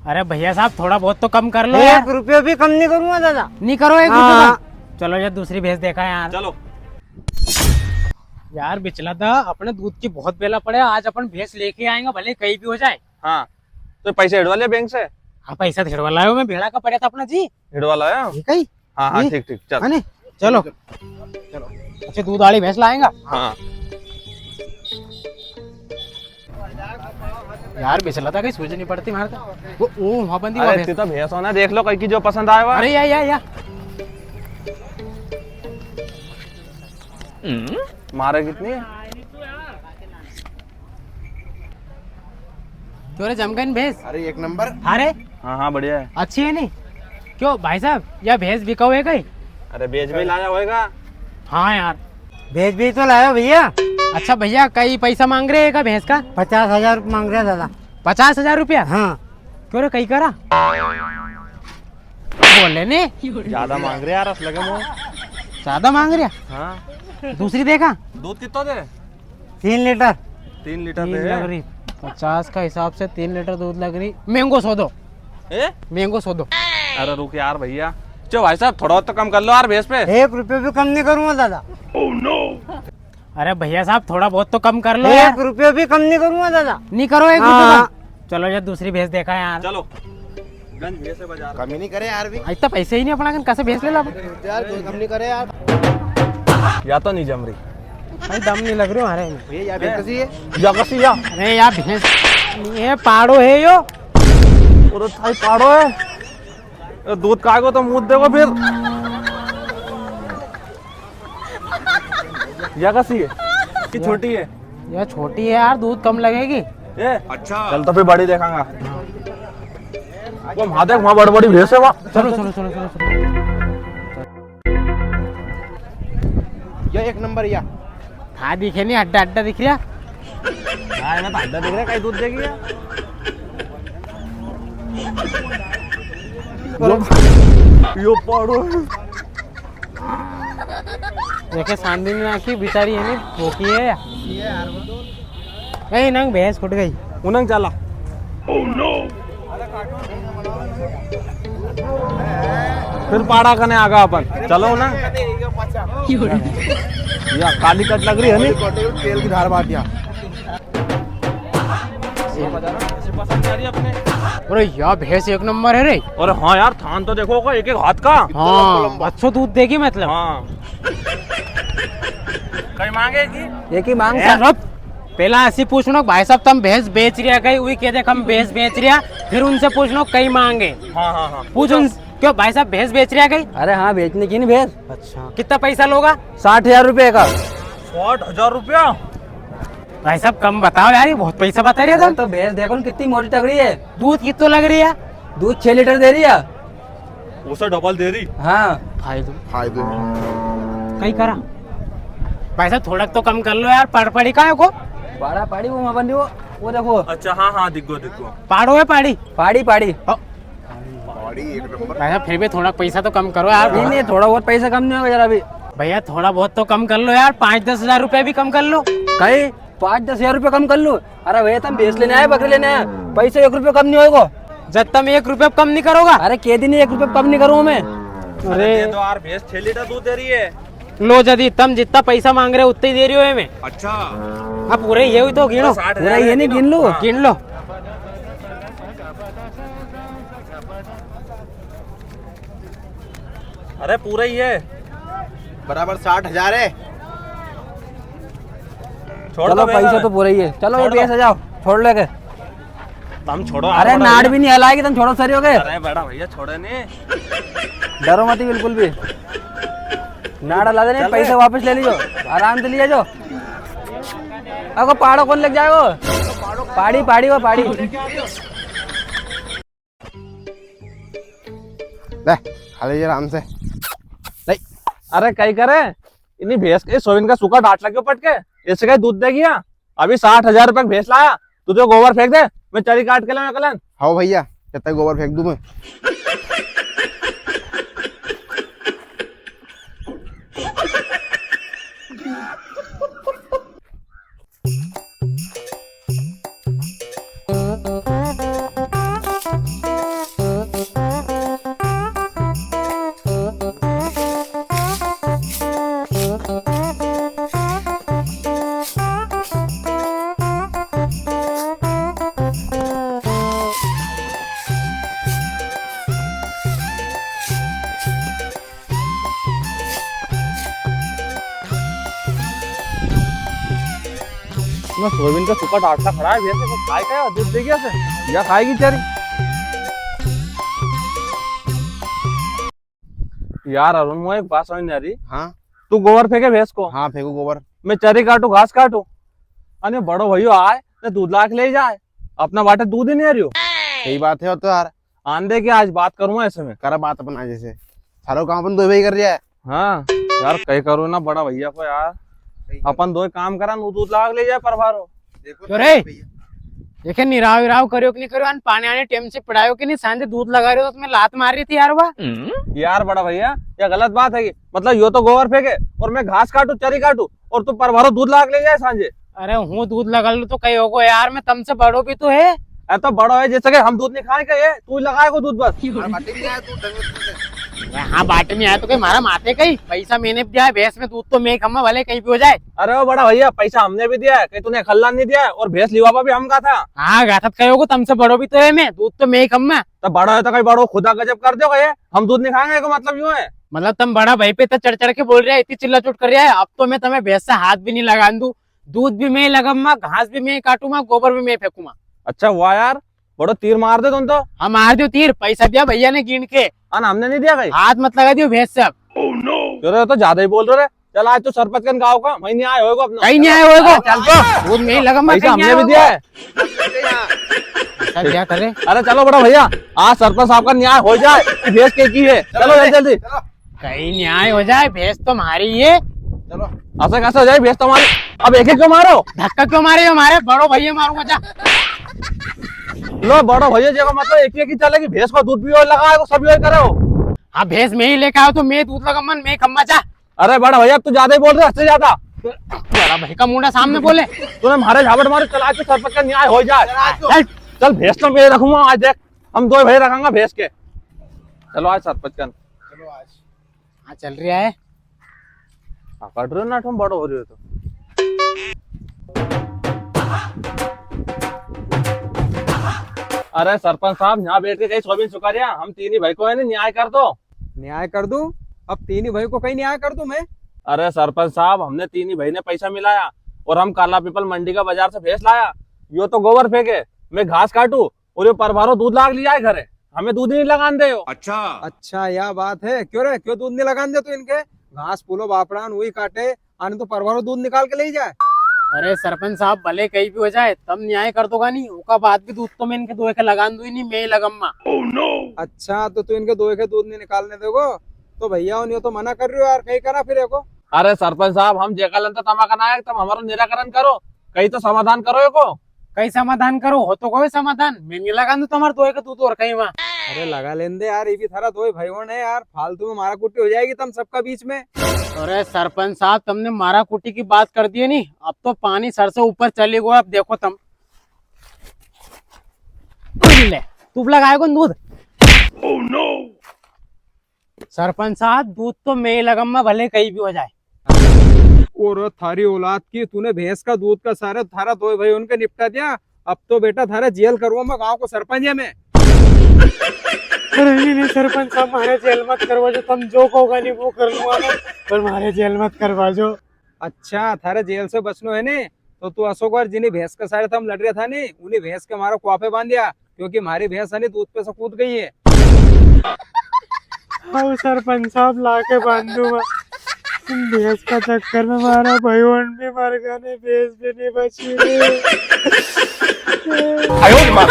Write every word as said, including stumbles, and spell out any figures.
अरे भैया साहब, थोड़ा बहुत तो कम कर लो यार। एक रुपयो भी कम नहीं करूंगा दादा। नहीं करो एक रुपयो हाँ। कम? चलो यार, दूसरी भैंस देखा यार। चलो। यार बिचला दा, अपने दूध की बहुत बेला पड़े, आज अपन भैंस लेके आएंगे, भले कई भी हो जाए। हाँ, तो पैसे हेड़वा ले बैंक से। हाँ, पैसा तो हेड़वा लायो मैं, भेड़ा का पड़ा था अपना जी। हेड़वा लाया? ठीक है। हाँ, हाँ, ये? ठीक, ठीक, चल। है नी? चलो। चलो। अच्छा, दूध वाली भैंस लाएंगा? हाँ। यार, बिचला था, कहीं सूझ नहीं पड़ती मारे तो। वो, वो वहाँ बंदी, वहाँ अरे, भैंस। तू तो भैंस हो ना, देख लो, कहीं की जो पसंद आए वा। अरे, या, या, या। मारे कितनी है? क्यों रे जमगन भैंस? अरे एक नंबर। हाँ रे। हाँ, हाँ, बढ़िया है। अच्छी है नी? क्यों भाई साहब, या भैंस बिकाऊ है कई? अरे बेच भी लाया होएगा। हाँ यार। बेच भी तो लाया भैया। अच्छा भैया, कई पैसा मांग रहे हैं का भैंस का? पचास हजार मांग रहे हैं दादा। पचास हजार रुपया? हाँ। क्यों रे, कई करा? बोले नी। ज्यादा मांग रहे यार, अस लगे मो। ज्यादा मांग रहे? हाँ। दूसरी देखा? दूध कितना दे? तीन लीटर। तीन लीटर तीन दे। लग रही, पचास का हिसाब से तीन लीटर दूध लग रही। महंगो सौदो। ए? महंगो सौदो। अरे रुक यार भैया, चो भाई साहब, थोड़ा बहुत तो कम कर लो यार भैंस पे। एक रुपये भी कम नहीं करूंगा दादा। अरे भैया साहब, थोड़ा बहुत तो कम कर लो यार। एक रुपये भी कम नहीं करूंगा दादा। नहीं करो एक रुपये हाँ। कम? चलो यार, दूसरी भैंस देखा यार। चलो। गंज भैंस है बाजार। कमी नहीं करे यार भी। इतना पैसे ही नहीं अपना कन, कैसे भैंस ले ला? यार, कोई कम नहीं करे यार। या तो नहीं जम रही। भाई, दम नहीं लग रही हमारे में। ये या भैंस कैसी है? या कसी या? अरे यार, भैंस नहीं है, पाड़ो है यो। वो तो थाई पाड़ो है। ए, दूध काय को तो मुंह देखो फिर। या कसी है? कि छोटी है? या छोटी है यार, दूध कम लगेगी। ए, अच्छा। चल तो फिर बड़ी देखांगा। वो वहां देख, वहां बड़ी बड़ी भैंस है वहां। चलो, चलो, चलो, चलो, चलो। या एक नंबर या। था दिखे नहीं, अड्डा अड्डा दिख रहा। हाँ, मैं तो अड्डा दिख रहा, कहीं दूध देगी या? यो, यो पाड़ो। देखे, सांदी ने आखी बेचारी है नी, भूखी है या? ए, नंग भैंस खुट गई। उनंग चाला। फिर पाड़ा कने आगा अपन। चलो ना। या काली कट लग रही है नी? तेल की धार मार दिया। अरे या भैंस एक नंबर है रे। अरे हाँ यार, थान तो देखो, एक एक हाथ का। हाँ, अच्छो दूध देगी मतलब। हाँ। कई मांगे की? एक ही मांग ए, सर। रुक। पहला ऐसी पूछनो, भाई साहब, तम भैंस बेच रिया कई? वही कह दे, हम भैंस बेच रिया। फिर उनसे पूछनो, कई मांगे। हाँ, हाँ, हाँ। पूछ उन, क्यों भाई साहब, भैंस बेच रिया कई? अरे हाँ, बेचने की नी भैंस। अच्छा, कितना पैसा लोगा? साठ हजार रुपये का। साठ हजार रुपया? भाई साहब, कम बताओ यार, ये बहुत पैसा बता रहे हो अरे तुम। तो भैंस देखो ना, कितनी मोटी तगड़ी है। दूध कितना लग रही है? दूध छह लीटर दे रही है। उसे डबल दे रही। हाँ। फायदो। फायदो। कई करा। भाई साहब, थोड़ा तो कम कर लो यार, पड़ पड़ी का है को? पाड़ा पाड़ी वो वहाँ बंदी वो, वो देखो। अच्छा, हाँ, हाँ, दिख गो, दिख गो। पाड़ो है पाड़ी? पाड़ी, पाड़ी। हाँ। पाड़ी एक नंबर। भाई साहब, फिर भी थोड़ा पैसा तो कम करो यार। नहीं, नहीं, थोड़ा बहुत पैसा कम नहीं होगा जरा भी। भैया, थोड़ा बहुत तो कम कर लो यार, पाँच दस हजार रुपए भी कम कर लो। कई? पाँच दस हजार रुपये कम कर लूँ? अरे भैया, तुम भैंस लेने आए, बकरी लेने आए, पैसे एक रुपये कम नहीं होएगो। जब तुम एक रुपये कम नहीं करोगा? अरे, के दिन एक रुपये कम नहीं करूँ मैं। अरे। अरे, दे दो यार, भैंस छह लीटर दूध दे रही है। लो जदी, तुम जितना पैसा मांग रहे हो, उतना ही दे रही हो मैं। अच्छा। अब पूरे ये हुई तो गिनो। साठ हजार पूरा ये नहीं गिनो। गिन लो। हाँ। गिन लो। अरे, पूरा ही है। बराबर साठ हजार है। छोड़ चलो, दो पैसा भैया। तो पूरा ही है। चलो, ये छोड़ दो। पैसा जाओ, छोड़ लेके। तुम छोड़ो, अरे, आप नाड़ भी नहीं हलाएगी, तुम छोड़ो, सरी हो गए। अरे, बड़ा भैया, छोड़े नहीं। डरो मत ही बिल्कुल भी। नाड़ हला देने, चल पैसा रहे। वापस ले लीजो, आराम से लिए जाओ। अगो, पाड़ो कौन लेके जाएगो? पाड़ी, पाड़ी, वो पाड़ी। ले, खा ले आराम से। ले। अरे, कई करे? इन्हीं भैंस के सोयाबीन का सूखा डांट लगे पटके, इससे कई दूध देगी या? अभी साठ हजार रुपए की भैंस लाया, तू तो गोबर फेंक दे, मैं चरी काट के लाऊं कलन। हाँ भैया, कितना गोबर फेंक दूं मैं? ना सोयाबीन का सूखा डांठला खड़ा है, भैंस को खाए क्या? दूध दे गया से? या खाएगी चरी? यार अरुण, मुझे एक बात समझ नहीं आ रही। हाँ। तू गोबर फेंके भैंस को? हाँ, फेंकू गोबर। मैं चरी काटू, घास काटू, अने बड़ो भैयो आए ने दूध लाग ले जाए, अपना बाटे दूध ही नहीं आ रही हो। सही बात है, वो तो यार। आन दे के आज बात करूंगा ऐसे में। करा बात अपन आज ऐसे। सारो काम अपन दो भाई कर रिया है। हाँ यार, कई करो ना बड़ा भैया को यार। सही। अपन दो काम करा, नू दूध लाग ले जाए परभारो। देखो क्यों रे? भैया। देखे निराव विराव करियो कि नहीं करियो, अन पानी आने टेम से पिड़ायो कि नहीं, सांझे दूध लगा रहे हो तो तुम्हें लात मार रही थी यार वा। यार बड़ा भैया, या गलत बात है कि मतलब यो तो गोबर फेंके और मैं घास काटू, चरी काटू और तू परभारो दूध लाग ले जाए सांझे। अरे हूँ दूध लगा लूँ तो कई होगो यार, मैं तमसे बड़ो भी तो है। अरे तो बड़ो है जैसे कि हम दूध नहीं खाए का, ये तू ही लगाएगो दूध बस। हमारे बाटे नहीं आया दूध ढंग से। अरे हाँ, बाटे नहीं आया तो कई मारा माथे कई, पैसा मैंने भी दिया है, भैंस में दूध तो मैं ही खम्मा, भले कई भी हो जाए। अरे ओ बड़ा भैया, पैसा हमने भी दिया है, कई तूने खल्ला नहीं दिया है, और भैंस लिवाबा भी हम का था। हाँ, गाथा तो कई होगो, तमसे बड़ो भी तो है मैं, दूध तो मैं ही खम्मा। तो बड़ो है तो कई बड़ो खुदा गजब कर दो कई, हम दूध नहीं खाएंगे, को मतलब यूं है। मतलब तम बड़ा भाई पे इतना चढ़ चढ़ के बोल रहा है, इतनी चिल्ला चोट कर रहा है, अब तो मैं तुम्हें भैंस से हाथ भी नहीं लगान दूं, दूध भी मैं ही लगाऊंगा, घास भी मैं ही काटूंगा, गोबर भी मैं ही फेंकूंगा। अच्छा हुआ यार, बड़ो तीर मार दे तुम तो। हाँ, मार दियो तीर, पैसा दिया भैया ने गिन के। अन हमने नहीं दिया कई? हाथ मत लगा दियो भैंस से अब। क्यों रे, तो ज्यादा ही बोल रहे रे। चल आज तो सरपंच कन गाँव का, वहीं न्याय होएगा अपना। कहीं न्याय होएगा? चल तो। दूध नहीं लगा, मैं पैसा कहीं हमने न्याय भी दिया होएगा? है। ऐसा क्या करे? अरे चलो बड़ा भैया, आज सरपंच साहब का न्याय हो जाए कि भैंस के की है। चलो जल्दी जल्दी। कहीं न्याय हो जाए, भैंस तो हमारी ही है। चलो। ऐसा कैसे हो जाए, भैंस तो हमारी? अब एक एक क्यों मारो? धक्का क्यों मारे हो? हमारे बड़ो भैया मारूंगा जा। लो बड़ो भैया जी का मतलब एक ही, एक ही चलेगी, भैंस को दूध भी और लगाओ, सब और करो। हाँ, भैंस मैं ही लेके आयो तो मैं दूध लगा मन, मैं खम्मा जा। अरे बड़ा भैया, तू ज्यादा ही बोल रहे, हद से ज्यादा। बड़ा भाई का मुंडा सामने बोले। तूने मारे झापट मारे, चल आज तो सरपंच का न्याय हो जाए। चल, चल, भैंस तो मैं रखूंगा आज, देख, हम दो भाई रखेंगे भैंस के। चलो आज सरपंच का। चलो आज। हाँ, चल रहा है। हाँ, काट रहे हो ना, तुम बड़ो हो रहे हो तो। अरे सरपंच साहब, यहाँ बैठ के कहीं सोयाबीन सुखा रहा, हम तीन ही भाई को है ना, न्याय कर दो। न्याय कर दूं? अब तीन ही भाई को कहीं न्याय कर दूं मैं? अरे सरपंच साहब, हमने तीन ही भाई ने पैसा मिलाया और हम काला पीपल मंडी का बाजार से भैंस लाया, यो तो गोबर फेंके, मैं घास काटू और यो परभारो दूध लाग लिया है घरे, हमें दूध ही नहीं लगान दे यो। अच्छा। अच्छा, या बात है। क्यों रे, क्यों दूध नहीं लगान दे तू इनके? घास पूलो बापड़ान वही काटे, आने तो परभारो दूध निकाल के ले ही जाए। अरे सरपंच साहब, भले कहीं भी हो जाए, तम न्याय कर दोगा नहीं, ओका बाद भी दूध तो मैं इनके दोए के लगान दूं ही नहीं, मैं ही लगम्मा। अच्छा, तो तू इनके दोए के दूध नहीं निकालने देगो? तो भैया, उन यो तो मना कर रहे हो यार, कहीं करा फिर एको। अरे सरपंच साहब, हम जेका लन तो तमा कना है, तम हमारो निराकरण करो, कहीं तो समाधान करो एको। कई समाधान करो, हो तो कोई समाधान, मैं नहीं लगान दूं तुम्हारे दोई का दूध और कहीं वहाँ। अरे लगा लेन दे यार, ये भी थारा दोई भाई होन है यार, फालतू में मारा कुटी हो जाएगी तुम सबका बीच में। अरे सरपंच साहब, तुमने मारा कुटी की बात कर दी है नी, अब तो पानी सर से ऊपर चली गयो। अब देखो तुम, ले, तू लगाएगो दूध। सरपंच साहब, दूध तो मैं ही लगम्मा, भले कहीं भी हो जाए। और थारी औलाद की, तूने भैंस का दूध का सारे थारा दोई भाई होन के निपटा दिया, अब तो बेटा थारे जेल करवा मैं, गांव को सरपंच है मैं। अरे नहीं, नहीं सरपंच साहब, मारे जेल मत करवा जो, तुम जो कहोगा नहीं वो कर लूंगा मैं, पर मारे जेल मत करवा जो। अच्छा, थारे जेल से बचनो है ने, तो तू असो कर, जिनी भैंस के सारे तम लड़ रहे था ने, उनी भैंस के मारो कुआ पे बांध दिया, क्योंकि मारी भैंस है नी दूध पे से कूद गई है। हाँ सरपंच साहब, लाके बांध दूंगा। तुम भैंस का चक्कर में मारा भाई होन भी मर गया ने, भैंस भी नहीं बची रे। आयो रे माँ।